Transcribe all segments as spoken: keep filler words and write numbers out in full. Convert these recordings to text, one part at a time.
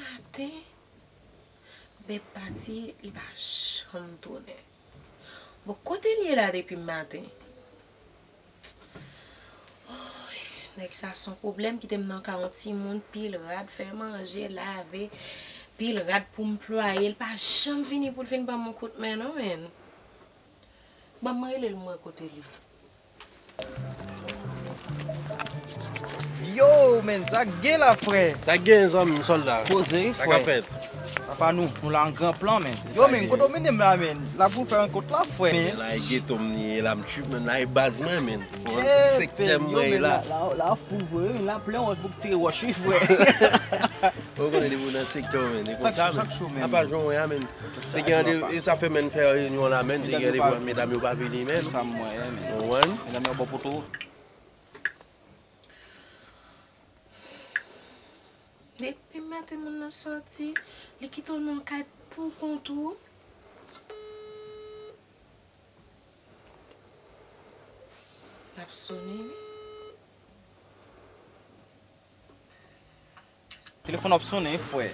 Maten, Bèp pati, li pa janm tounen. Bon, kote l ye la depi maten? Oy, nèg sa se yon pwoblèm, kite m nan kay yon timoun, pil rad, fè manje, lave, pil rad pou m plwaye. L pa janm vini pou l vin ban m yon kout men non, menn. Ban m rele l, m wè kote l ye. Yo, menn, sa k gen la, frè? Sa k gen, zanmi m, sòlda? Poze wi, frè. Sa k ap fèt? Papa nou, nou la an gran plan, menn. Yo, menn, kote w mennen m la, menn? La pou fè yon kot la, frè. Men la e geto m ye, la m trip, menn, la e baz mwen, menn. Sektè m mwen ye la. La, la, la fou vre, menn, la plen wòch pou k tire wòch wi, frè. Ou konnen depi w nan sektè w, menn, e konsa, menn. Apa jwenn wè a, menn. Se gen de, e sa fè menn fè reyinyon la, menn, te gen de fwa medam yo pa vini, menn. Sa m wè, menn. Ou konprann? Medam yo bò poto. Depi maten moun nan sòti, li kite w nan kay pou kont ou. L ap sonnen wi. Telefòn ap sonnen, frè.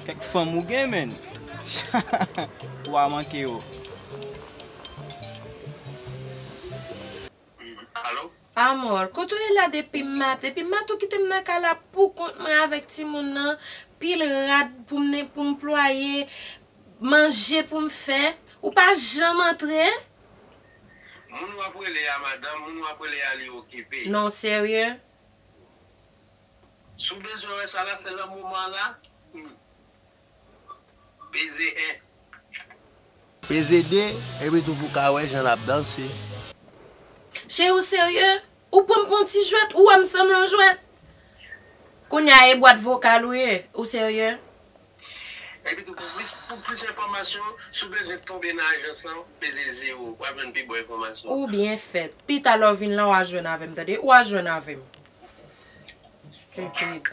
Kèk fanm ou gen, menn. Ou a manke yo. Alo? Amor, kote w ye la depi maten? Depi maten ou kite m nan kay la pou kont mwen avèk timoun nan. Pil rad pou m, pou m plwaye, manje pou m fè. Ou pa janm antre. Moun w ap rele a, madanm, moun w ap rele a, li okipe. Non, serye. Si w bezwen wè sa l ap fè nan moman la, hmm, peze en. Peze de, epi tou pou w ka wè jan l ap danse. Cheri, ou serye? Ou pran m pou yon ti jwèt, ou wè m sanble yon jwèt? Kounye a, e bwat vokal ou ye, ou serye? Epi tou, pou plis, pou plis enfòmasyon, si w bezwen tonbe nan ajans lan, peze zewo, w ap jwenn pi bon enfòmasyon. Ou byen fèt. Pita lè w vin la, w a jwenn avè m, tande? W a jwenn avè m. Stupid.